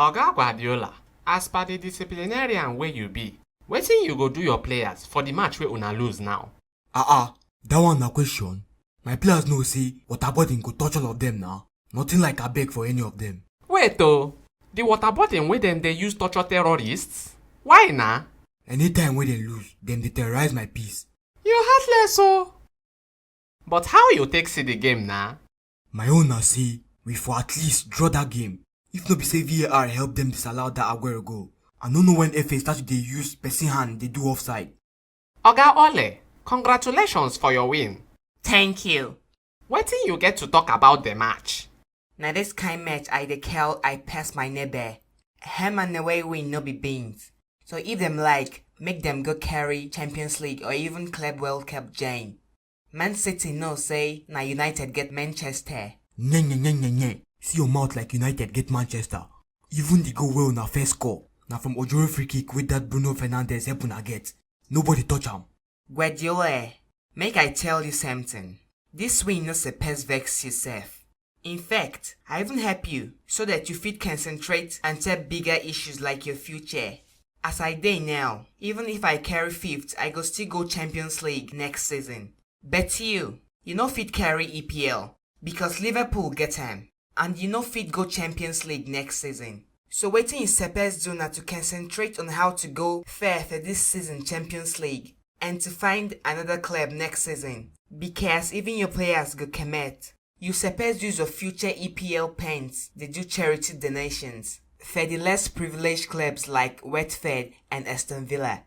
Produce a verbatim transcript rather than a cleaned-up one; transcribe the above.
Oga Guardiola, as per the disciplinarian wey you be, wetin you go do your players for the match wey una lose now? Ah ah, that one na question. My players know say waterboarding go touch all of them now. Nothing like abeg for any of them. Wait o, the waterboarding wey dem dey use torture terrorists? Why na? Anytime wey dem lose, dem dey terrorize my peace. You heartless o. But how you take see the game na? My own na say we for at least draw that game. If no be say V A R help them disallow that Aguero goal, I no know when F A start to dey use person hand dey do offside. Oga Ole, congratulations for your win. Thank you. Wetin you get to talk about the match? Na this kind match I dey call I pass my neighbor. Him and the way win no be beans. So if dem like, make dem go carry Champions League or even Club World Cup join. Man City know say na United get Manchester. Nye nye nye nye nye. See your mouth like United get Manchester. Even the goal wey una first score na from Ojoro free kick wey that Bruno Fernandes help una get. Nobody touch am. Guardiola, make I tell you something. This win no suppose vex yourself. In fact, I even help you so that you fit concentrate and take bigger issues like your future. As I dey now, even if I carry fifth, I go still go Champions League next season. But you, you no fit carry E P L because Liverpool get am, and you no fit go Champions League next season. So wetin you suppose do na to concentrate on how to go fair for this season Champions League and to find another club next season, because even your players go commit. You suppose use your future E P L paints dey do charity donations for the less privileged clubs like Watford and Aston Villa.